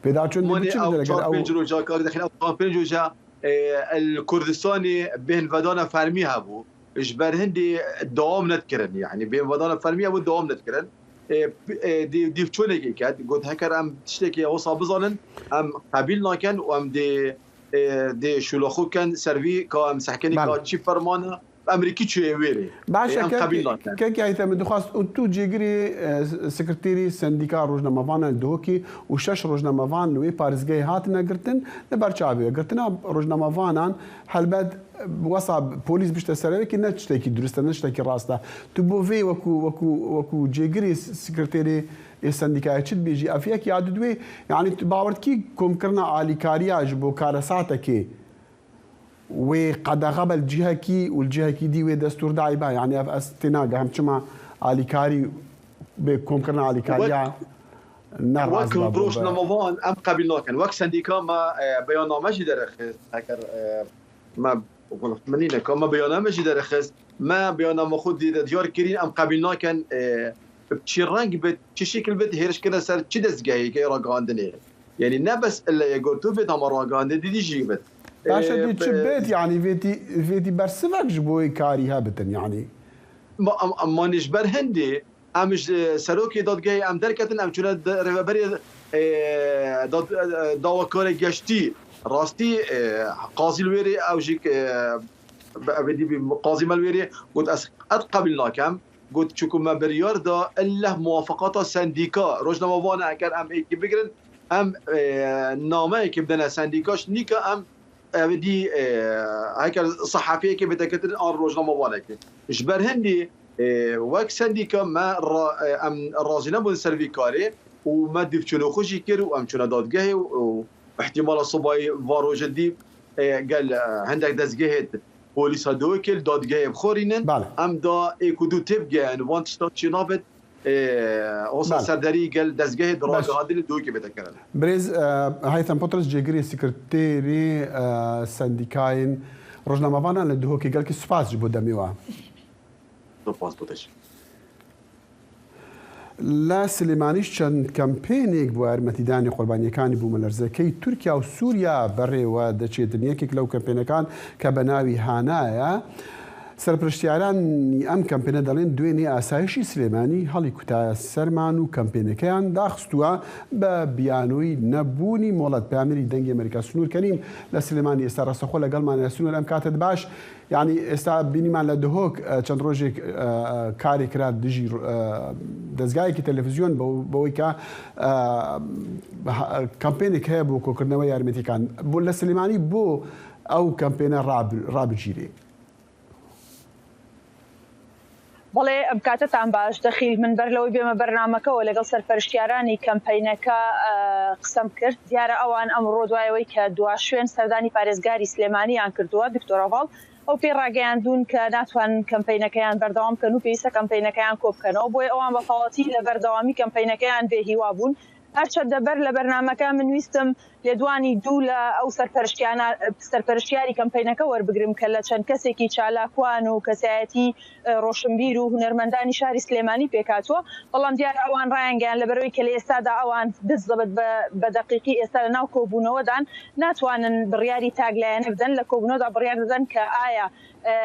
Pêdaçûn dê Manê biçim ew dere çar ger ew pênc roja, kar dexîn ew çar pênc roja, e, el Kurdistanê bêhnvedana fermî hebû. Ji ber hindê dewam nedikirin. Yanî bêhnvedana fermî hebû dewam nedikirin. E, p-, e, dî-, dîvçonekê ket. Got, heker em tiştekê wisa bizanin, em qebîl nakin û em dê, e, dê şûla xwe ken ser vî ka em sehkenî Belê. ka çi fermana Amerîkî çûye wêrê. Baş Ê, e, em kek-, qebîl nakin. Kekî Heytham, min dixwast û tu cêgirî, e, sekreterî Sendîka Rojnamevanan li Duhokê û şeş rojnamevan li wê parêzgehê hatine girtin, li ber çavê ye. Girtina rojnamevanan helbet, e, wesa polîs bişte serevekî ne tiştekî durist e, ne tiştekî rast e. Tu bo vê wekû, wekû, wekû cêgirî sekreterê ê sendîkayê çi dibêjî? Ev yek ya didwê, yanî tu bawer dikî komkirina alîkariya ji bo karesatekê wê qedexe be li cihekî û li cihekî dî wê destûr dayî be. Yanî ev ez tênagehim çima alîkarî bê komkirina alîkariya Wek, ne wek razî be bo be. rojnamevan em qebîl nakin. Wek sendîka me, e, beyanname jî derxist. Heker, e, me, min nîne ka me beyanname jî derxist. Me beyanname xwe dî de diyar kirîn, em qebîl nakin, e, bi çi reng bit, çi şekil bit, hêriş kirine ser çi dezgehê ke ragihandinê. Yanî ne bes elle ye got tu bê dama ragihandê dîdî jî bit. Baş e, Ee, dê çi be- bêt, yanî vêtî, vêtî bersivek ji bo wê karî hebitin, yanî. Ma, em, em, manî ji ber hindê, em ji serokê dadgehê em derketin, em çûne de, rêveberê, e, dad-, e, dawakarê geştî, rastî, e, qazî li wêrê, ew jî, e, be-, ev dî bî qazî me li wêrê, got, ez qet qebîl nakem. Got, çiku me biryar da, elleh muwafaqata sendîka rojnamevan e, eger em êkî bigirin, em, e, nameyekê bidene sendîka, ji nîka em, ev dî, e, heker sehefiyekê bide kirin an rojnamevanekê. Ji ber hindî, e, wek sendîka me ra-, e, em razî nebûn ser vî karê û me dîv çûnê xwe jî kir û em çûne dadgehê û, û ihtimala sibayî va rojê dî, e, gel, e, hindek dezgehê polîsa Dihokê li dadgehê bixorînin. Bale. Em da êk û du têbgehin, van tiştan çê nabit, e, olsa Belê. serderî gel dezgehê Baş. diragihandinê Duhokê bête kirin. Birêz, e, Heythem Patris, cêgirê sekreterê, e, sendîkayên rojnamevanan li Duhokê, gelkî spas ji bo demê we. Spas bo te jî. لە سلێمانیش چەند کەمپێنێک بۆ یارمەتیدانی قوربانیەکانی بوومەلەرزەکەی تورکیا و سووریا بەڕێوە دەچێتن. یەکێک لەو کەمپێنەکان کە بە ناوی هانایە، سەرپەرشتیارانی ئەم کەمپێنە دەڵێن دوێنێ ئاسایشی سلێمانی هەڵی کوتایە سەرمان و کەمپێنەکەیان داخستووە بە بیانووی نەبوونی مۆڵەت. پامری دەنگی ئەمریکا سنوور کەریم لە سلێمانی ئێستا ڕاستەخۆ لەگەڵمانە. سنوور، ئەم کاتت باش. یعنی ئێستا بینیمان لە دهۆک، ئە، چەند ڕۆژێک، ئە، ئە، کارێک کرا دژی، ئە، دەستگایەکی تەلەڤیزیۆن بەو-، بەوەی کە، ئە، هە-، کەمپێنێک هەیە بۆ کۆکردنەوەی یارمەتیەکان. بۆ لە سلێمانی بۆ ئەو کەمپێنە ڕاب-، ڕابگیرێ؟ بەڵێ، ئەم کاتتان باش. دەخیل، من بەر لەوەی بێمە بەرنامەکەەوە لەگەڵ سەرپەرشتیارانی کەمپەینەکە، ئە، قسەم کرد. دیارە ئەوان ئەمڕۆ دوایەوەی کە دوا شوێن سەردانی پارێزگاری سلێمانیان کردووە، دکتۆر هەڤاڵ، ئەو پێی ڕاگەیاندوون کە ناتوانن کەمپەینەکەیان بەردەوام بکەن و پێویستە کەمپەینەکەیان کۆ بکەنەوە. بۆیە ئەوان بە تەواوەتی لە بەردەوامی کەمپەینەکەیان بێ هیوا بوون. هەرچەندە بەر لە بەرنامەکە من ویستم لێدوانی دوو لە ئەو سەرپەرشتیانە، سەرپەرشتیاری کەمپەینەکە وەربگرم کە لە چەند کەسێکی چالاکوان و کەسایەتی، ئە، ڕۆشنبیر و هونەرمەندانی شاری سلێمانی پێکاتووە. بەڵام دیارە ئەوان ڕایانگەیان لەبەرەوەی کە لە ئێستادا ئەوان بالضبط بە، بە دەقیقی ئێستا لە ناو کۆبوونەوەدان، ناتوانن بڕیاری تاک لایەنە بدەن. لە کۆبوونەوەدا بڕیار دەدەن کە ئایا، ئە،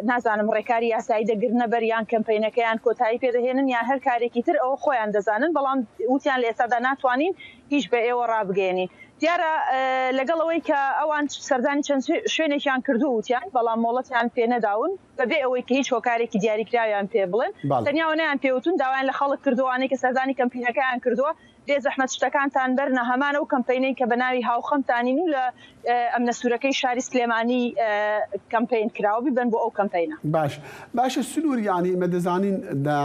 نازانم، ڕێکاری یاسایی دەگرنە بەر یان کەمپەینەکەیان کۆتایی پێدەهێنن یان هەر کارێکی تر، ئەوە خۆیان دەزانن. بەڵام وتیان لە ئێستادا ناتوانین هیچ بە ئێوە ڕابگەێنین. دیارە، ئە، لەگەڵ ئەوەی کە ئەوان سەردانی چەند شوێ-، شوێنێکیان کردو وتیان، بەڵام مۆڵەتیان پێ نەداون، بەبێ ئەوەی کە هیچ هۆکارێکی دیاریکراویان پێ بڵێن. بەڵێ. تەنیا ئەوەیان پێوتون، داوایان لە خەڵک کردووانەی کە سەردانی کەمپینەکەیان کردووە، بێ زەحمەت شتەکانتان بەرنە هەمانەو کەمپەینەی کە بە ناوی هاوخەمتانین و لە، ئە، ئەمنە سوورەکەی شاری سلێمانی، ئە، کەمپەین کراوە، بیبن بۆ ئەو کەمپەینە. باش. باشە سنوور، یعنی ئێمە دەزانین لە،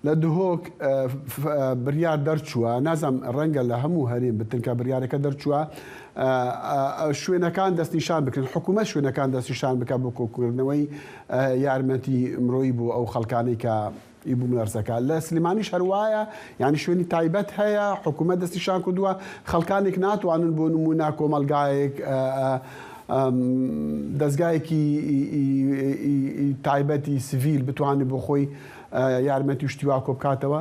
لە دهۆک، ئە، ف-، ئە، بڕیار دەرچووە. نازانم ڕەنگە لە هەموو هەرێم بتن کە بڕیارەکە دەرچووە، ئە، ئە، ئە، شوێنەکان دەستنیشان بکرێن، حکوومەت شوێنەکان دەستنیشان بکە بۆ کۆکردنەوەی، ئە، یارمەتی مرۆیی بۆ ئەو خەڵکانەی کە ئی بوومەلەرزەکە. لە سلێمانیش هەروایە، یعنی شوێنی تایبەت هەیە، حکوومەت دەستنیشان کردووە، خەڵکانێک ناتوانن بۆ نموونە کۆمەلگایەک، ئە، ئە، ئەم، دەستگایەکی ئی، ئی، ئی، ئی، ئی تایبەتی سڤیل بتوانێت بۆ خۆی، ئە، یارمەتی و شتی وا کۆ بکاتەوە؟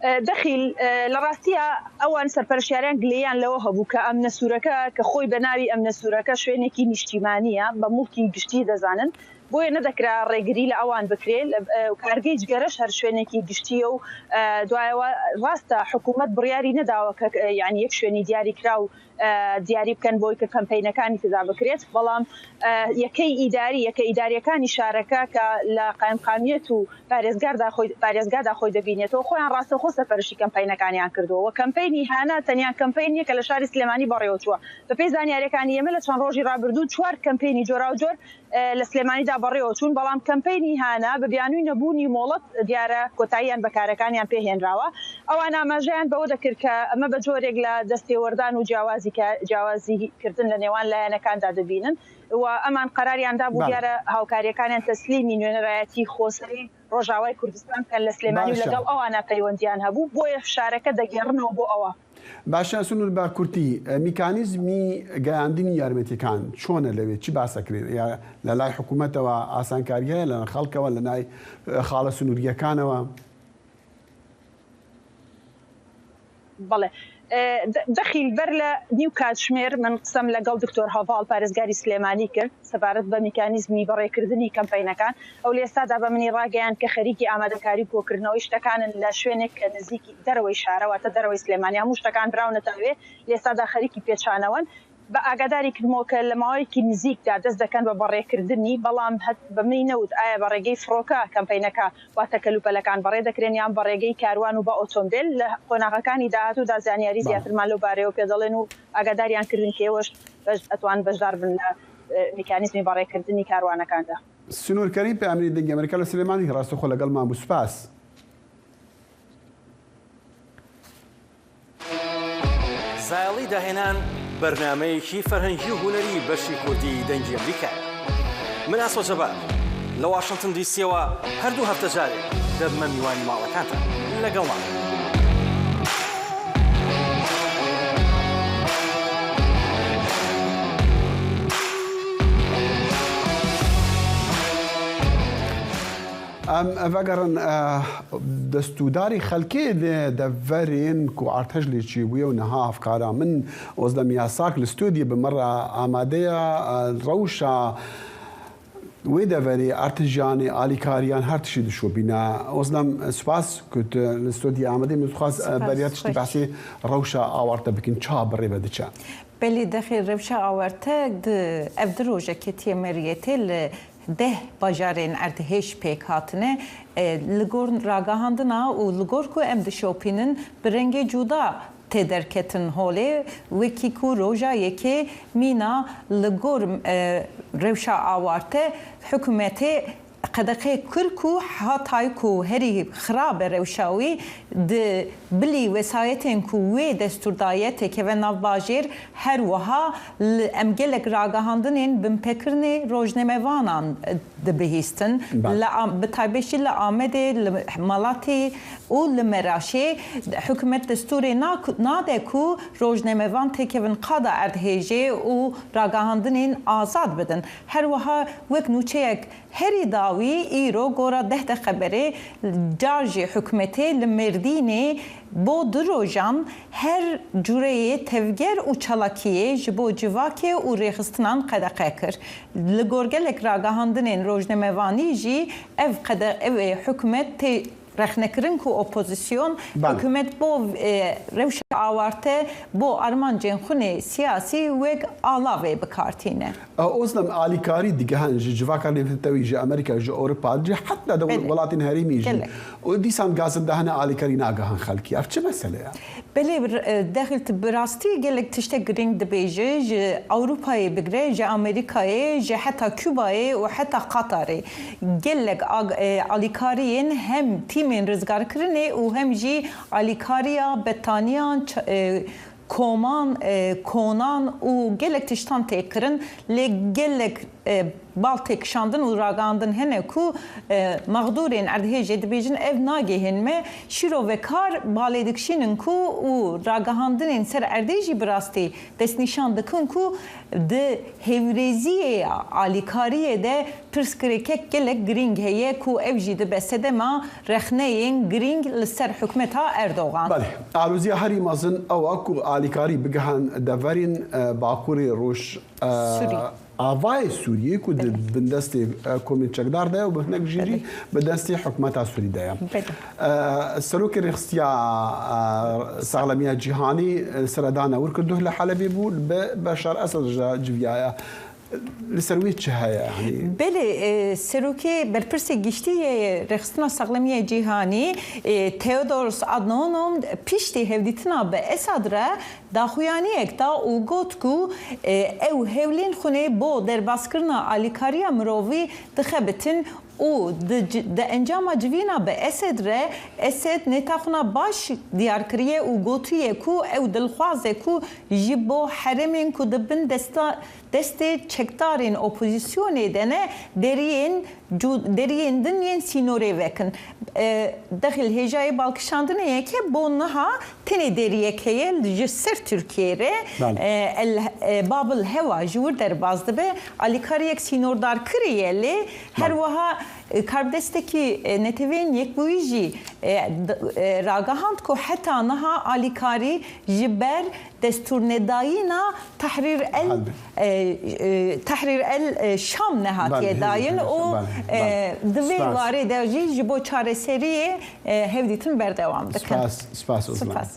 ئە، دەخیل، ئە، لە ڕاستیە ئەوان سەرپەرشتیاریان گلەییان لەوە هەبوو کە ئەمنە سوورەکە کە خۆی بە ناوی ئەمنە سوورەکە شوێنێکی نیشتیمانیە، بە موڵکی گشتی دەزانن، بۆیە نەدەکرا ڕێگری لە ئەوان بکرێ. لە، ئە، کارگەی جگەرەش هەر شوێنێکی گشتیە و، ئە، دوایەوە ڕاستە حکوومەت بڕیاری نەداوە کە، ئە، یعنی یەک شوێنی دیاری کرا و، ئە، دیاری بکەن بۆی کە کەمپەینەکانی تێدا بکرێت، بەڵام، ئە، یەکەی ئیداری، یەکە ئیداریەکانی شارەکە کە لە قایمقامیەت و پارێزگاردا خۆی، پارێزگادا خۆی دەبینێتەوە، خۆیان ڕاستەخۆ سەرپەرشتی کەمپەینەکانیان کردووە. وە کەمپەینی هانا تەنیا کەمپەینیە کە لە شاری سلێمانی بەڕێوە چووە. بە پێی زانیارەکانی ئێمە لە چەند ڕۆژی ڕابردوو چوار کەمپەینی جۆراوجۆر، ئە، لە سلێمانیدا بەڕێوە چوون، بەڵام کەمپەینی هانا بە بیانووی نەبوونی مۆڵەت دیارە کۆتاییان بە کارەکانیان پێهێنراوە. ئەوان ئاماژەیان بەوە دەکرد کە ئەمە بە جۆرێک لە دەستێوەردان و جیاوازی کە، جیاوازی کردن لە نێوان لایەنەکاندا دەبینن و ئەمان قەراریان دابوو بەڵێ. دیارە هاوکاریەکانیان تەسلیمی نوێنەرایەتی خۆسەری ڕۆژاوای کوردستان بکەن لە سلێمانی و باشە. لەگەڵ ئەوانە پەیوەندیان هەبوو، بۆیە فشارەکە دەگێڕنەوە بۆ ئەوە. باشە سنوور، بە کورتی، ئە، میکانیزمی گەیاندنی یارمەتیەکان چۆنە لەوێ؟ چی باسەکرێت؟ یا لە لای حکوومەتەوە ئاسانکاری هەیە، لە خەڵکەوە، لە نای، ئە، خاڵە سنووریەکانەوە؟ بەڵێ. ئە، دە-، دەخیل بەر لە نیو کاتژمێر من قسەم لەگەڵ دکتۆر هەڤاڵ، پارێزگاری سلێمانی کرد، سەبارەت بە میکانیزمی بەڕێکردنی کەمپەینەکان. ئەو لە ئێستادا بە منی ڕاگەیاند کە خەریکی ئامادەکاری و کۆکردنەوەی شتەکانن لە شوێنێک کە نزیکی دەرەوەی شارە، واتە دەرەوەی سلێمانی، هەموو شتەکان براونەتە ئەوێ، لە ئێستادا خەریکی پێچانەوەن. بە ئاگاداری کردمەوە کە لە ماوەیەکی نزیکدا دەست دەکەن بە بەڕێکردنی، بەڵام هەت-، بە منی نەوت ئایا بە ڕێگەی فڕۆکە کەمپەینەکە، واتە کەلوپەلەکان بەڕێ دەکرێن یان بە ڕێگەی کاروان و بە ئۆتۆمبیل. لە قۆناغەکانی داهاتوودا زانیاری بەڵێ. زیاترمان لەو بارەیەوە پێ دەڵێن و ئاگاداریان کردن کە ئێوەش بەش-، ئەتوان بەشدار بن لە، ئە، میکانیزمی بەڕێکردنی کاروانەکاندا. سنوور کەریم، پەیامنێری دەنگی ئەمریکا لە سلێمانی، ڕاستەخۆ لەگەڵمان بوو. سپاس. زایەڵی داهێنان، بەرنامەیەکی فەرهەنگی و هونەری بەشی کوردی دەنگی ئەمریکا. من ئاسۆ جەبار. لە واشنتن دیسیەوە هەردوو هەفتە جارێک دەبمە میوانی ماڵەکانتان. لەگەڵمان. Em vegerin, eh, destûdarî xelkê li deverên ku artej lê çêbûye û niha hevkara min Ozlem Yasak li stûdyê bi me re amade ye, eh, rewşa wê deverê, artijiyanê, alîkariyan her tiştî dişopîne. Ozlem, spas ku tu li stûdyê amade. Min dixwest, eh, Spas, beriya tiştî xweş. behsê rewşa awarte bikin, çawa bi rê ve diçe? Belê dexê rewşa awarte di, ev di roje ketiye meriyetê li deh bajarên erdhêj pêk hatine. E, li gor ragihandina û li gor ku em dişopînin, bi rengê cuda tê derketin holê, wekî ku roja yekê mîna li gor, e, rewşa awarte hikûmetê qedexe kir ku hatay ku herî xirab e rewşa wî, di bilî wesayetên ku wê destûr daye têkeve nav bajêr, her wiha li, em gelek ragihandinên binpêkirinê rojnamevanan dibihîstin. Belê. Li Am-, bi taybet jî li Amedê, li Malatî û li Meraşê hikûmet destûrê na-, nade ku rojnamevan têkevin qada erdhêjê û ragihandinên azad bidin. Her wiha wek nûçeyek herî dawî îro gora deh de xeberê, car jî hikûmetê li Mêrdînê bo du rojan her cureyê tevger û çalakiyê ji bo civakê û rêxistinan qedexe kir. Li gor gelek ragihandinên rojnamevanî jî ev qede-, ev ê hikûmet tê rexnekirin ku opozîsyon, Belê. hikûmet bo, e, rewşa awarte, bo armancên xwe nê siyasî wek alavê bi kar tîne. E, Ozlem, alîkarî digihan ji civaka nêvtewî, ji Amerîka, ji Ewropa, ji heta de Belê. welatên herêmî jî. Gelek. Û dîsan gazindehane alîkarî nagihan xelkî. Ev çi mesele ye? Belê, bir, e, dexil tu bi rastî gelek tiştek girîng dibêje, ji Ewropayê bigre, ji Amerîkayê, ji heta Cubayê û heta Qatarê. Gelek ag-, e, alîkariyên hem tîmên rizgarkirinê û hem jî alîkariya betaniyan, ç-, e, koman, e, konan û gelek tiştan tê kirin, lê gelek, e, bal têkişandin û ragihandin hene ku, e, mexdûrên erdhêjê dibêjin, ev nagihên me. Şîrovekar balê dikişînin ku û ragihandinên ser erdê jî bi rastî destnîşan dikin ku di hêvrêziyê ya alîkariyê de pirsgirêkek gelek girîng heye ku ev jî dibe sedema rexneyên girîng li ser hikûmeta Erdogan. Belê, aloziya herî mezin ew e ku alîkarî bigihan deverên, e, Bakurê Roj, e, Sûrî. Avayê Sûriyê ku di Belê. bindestê, e, komên çekdar de ye û bi hinek jî jî Belê. bi destê hikûmeta Sûrî de ye. Belê. E, Serokê Rêxistiya, e, Saxlemiya Cîhanî, e, seredana wir ku duh li Helebê bû, bi Beşar Esed re civiyaye. Li ser wê çi heye? Yanî Belê, e, serokê berpirsê giştî yê Rêxistina Saxlemiya Cîhanî, e, Tedros Adhanom piştî hevdîtina bi Esad re daxuyaniyek da û got ku, e, ew hewlên xwe nê bo derbaskirina alîkariya mirovî dixebitin û di ci-, di encama civîna bi Esed re, Esed neta xwe na baş diyar kiriye û gotiye ku ew dilxwaz e ku ji bo herêmên ku di bin desta, destê çekdarên opozîsyonê de ne, deriyên cu-, deriyên din yên sînorê vekin. E, dexil hêjayê balkişandinê yeke bo niha tenê deriyek heye li ji ser Tirkiyê re, Belê. e, el, e, Babil Hewa ji wir derbas dibe, alîkariyek sînordarkirî ye lê her Belê. wiha, e, karbidestekî, e, Neteweyên Yekbûyî jî, e, d-, e, ragihand ku heta niha alîkarî ji ber destûrnedayîna Tehrîr el, Hadi. e, e, Tehrîr el, e, Şam nehatiye Belê, dayin Hizb û, Şam, belê, e, belê. di vê Spas. warê de jî ji bo çareseriyê, e, hevdîtin berdewam dikin. Spas, spas, Ozlem. Spas.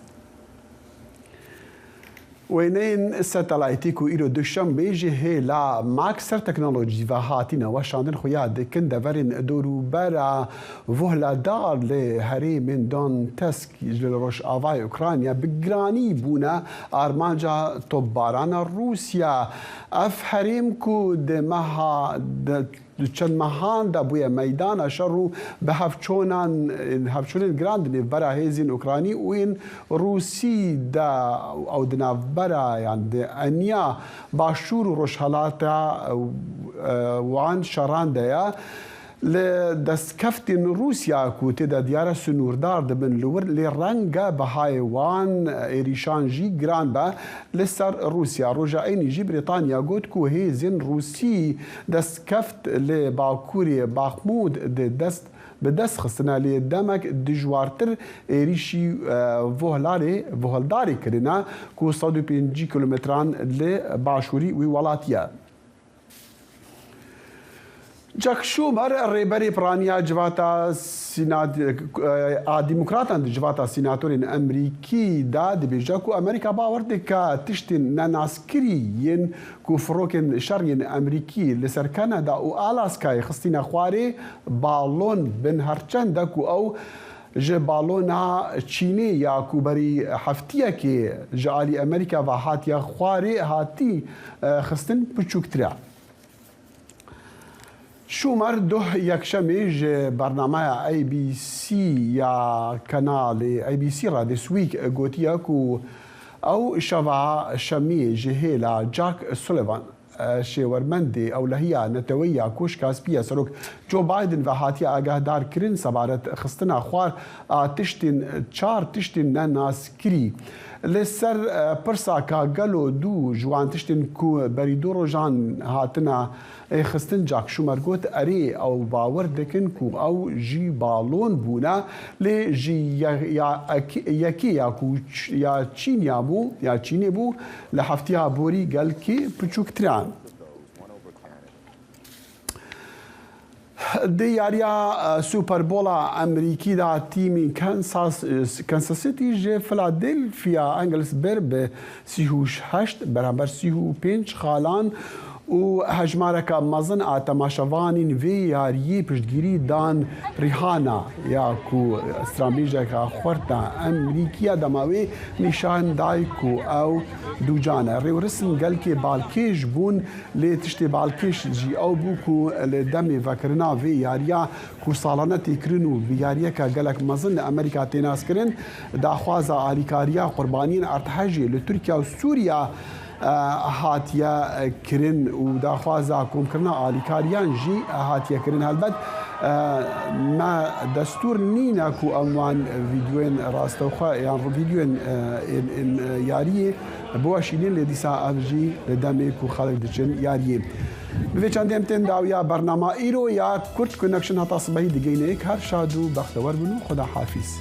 Wêneyên satelaytî ku îro duşembe ji hêla Maxar Technologies ve hatine weşandin xuya dikin, deverên dorûbera Vuhledar li herêmên Donetsk ji li rojavayê Ukrayna bi giranî bûne armanca topbarana Rûsya. Ev herêm ku di meha, di, di çend mehan de bûye meydana şer û bi hevçonan, hevçonên giran di nêvbera hêzên Ukraynî û yên Rûsî de, ew di navbera, yan di eniya başûr û rojhelata, e, wan şeran de ye. Li destkeftên Rûsya ku tê de diyar e, sinûrdar dibin li wir, lê reng e bihayê wan êrîşan jî giran be li ser Rûsya. Roja Înî jî Brîtanya got ku hêzên Rûsî destkeft li bakurê Baxmûd di dest, bi dest xistine, lê demek dijwartir êrîşî, e, vohlarê, vohildarê kirine ku sed û pêncî kilometran li başûrî wî welatî ye. Chuck Schumer, rêberê piraniya civata Sînat-, a Demokratan di civata sînatorên Emerîkî de dibêje ku Amerîka bawer dike tiştên nenaskirî yên ku firokên şer yên Emerîkî li ser Kanada û Alaskayê xistîne xwarê balon bin, herçende ku ew ji balona Çînê ya ku berî heftiyekê ji alî Amerîka ve hatiye xwarê hatî, e, xistin, piçûktir e. Schumer doh yekşemê ji bernameya A B C ya kanalê A B C re This Week gotiye ku ew şeva şemiyê ji hêla Jack Sullivan, e, şêwermendê ewlehiya neteweyî ya Koşka Spî ya Serok Joe Biden ve hatiye agahdarkirin sebaret xistina xwar a tiştên, çar tiştên nenaskirî. Li ser, e, pirsa ka gelo du ji wan tiştên ku berî du rojan hatine, e, xistin, Jack Schumer got, erê, ew bawer dikin ku ew jî balon bûne, lê ji ye-, ya ek-, yekê ya ku ç-, ya Çîn ya bû, ya Çînê bû, li heftiya borî gelkî piçûktir e. Di yariya, e, Super Bowl-a Emerîkî de tîmên Kansas, e, Kansas City ji Philadelphia Eagles bir bi sî û heşt beramber sî û pênc xalan û hejmareka mezin a temaşevanên vê yariyê piştgirî dan. Rihanna ya ku stranbêjeka xurt e Emerîkî ye, dema wê nîşan day ku ew dûcan e. Rêwrisin gelkê balkêş bûn. Lê tiştê balkêş jî ew bû ku li demê vekirina vê yariya ku salane tê kirin û bi yariyeke gelek mezin li Amerîka tê naskirin, daxwaza alîkariya qurbaniyên erdhejê li Tirkiye û Sûriye, e, hatiye kirin û daxwaza komkirina alîkariyan jî hatiye kirin. Helbet, e, me destûr nîne ku em wan vîdeoyên rastewxwe yan vîdeoyên, e, ên, ên, e, yariyê biweşînin, lê dîsa ev jî li demê ku xelk diçin yariyê. Bi vê çendê em tên dawiya bernama îro ya Kurd Connection. Heta sibehî digeyne yek, her şad û bextewer bin û Xweda hafîz.